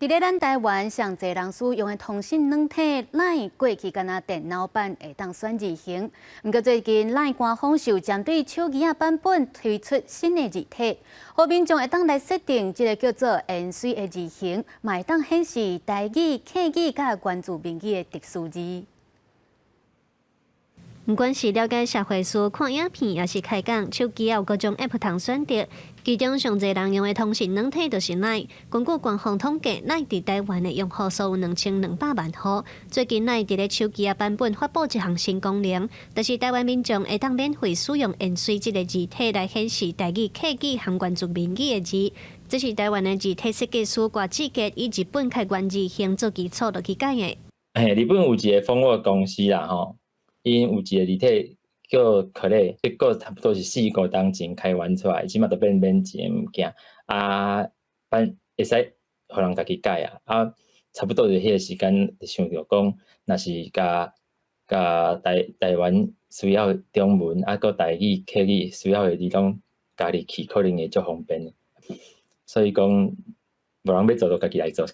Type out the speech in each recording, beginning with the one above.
佇咧咱台灣上濟人使用的通訊軟體 LINE，過去干焦電腦版會當選字型。毋過最近 LINE 官方就針對手機仔版本推出新的字體，予民眾會當來設定這個叫做延髓的字型，嘛會當顯示台語、客語佮原住民語的特殊字。毋管是了解社會事、看影片，抑是開講，手機有各種 App 通選擇。其中上濟人用的通訊軟體就是 LINE。根據官方統計，LINE 佇台灣的用戶數有2200萬戶。最近 LINE 佇咧手機仔版本發布一項新功能，就是台灣民眾會當免費使用延髓這个字體來顯示台語、客語和原住民語的字。這是台灣的字體設計師郭志傑以日本開源字型做基礎落去改的。嘿，日本有一个蜂窩公司啦，吼。𪜶有一个字體叫可樂，這個差不多是四五冬前開源出來，這馬都變免錢的物件。啊，反會使予人家己改啊。啊，差不多就彼个時間就想著講，若是共共台台灣需要中文，啊，閣台語、客語需要的字攏加入去，可能會足方便的。所以講，無人欲做，就家己來做。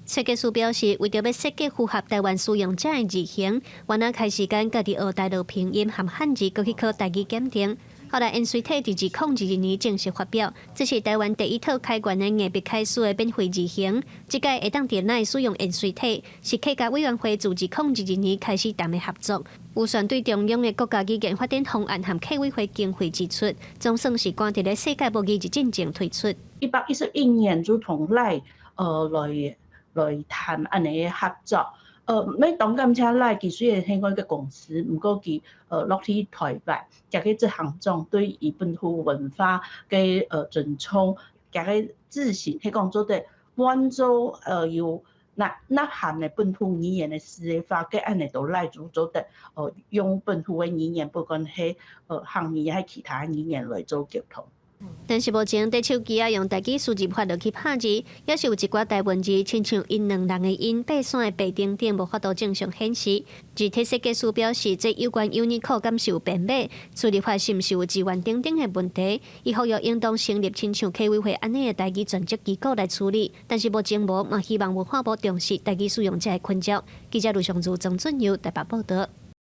設計師表示，為著欲設計符合台灣使用者的字型，原來開時間家己學大陸拼音和漢字，閣去考台語檢定。後來延髓體佇2022年正式發表，這是台灣第一套開源的硬筆楷書的免費字型。這擺會當佇 LINE 使用延髓體，是客家委員會自2022年開始談的合作。預算對中央的國家語言發展方案和客委會經費支出，總算是趕佇咧世界母語日進前推出。111年就同 LINE 來談按呢合作，欲當感謝 LINE 佢雖然係一個公司，毋過佢落去台北，這个執行長對伊本土文化嘅尊重，這个字型係講做得滿足有內內涵的本土語言的寫法，佮按呢都來做做得用本土的語言，不管係漢語還其他語言來做溝通。但是目前佇手機仔用台語輸入法落去拍字，猶是有一寡台文字，親像𪜶兩人的𪜶爬山的爬等等，無法度正常顯示。字體設計師表示，這有關 Unicode 敢是有編碼，輸入法是毋是有字源等等的問題？伊呼籲應當成立親像客委會按呢的台語專職機構來處理。但是目前無，嘛希望文化部重視台語使用者的困擾。記者盧尚如、曾俊佑台北報導。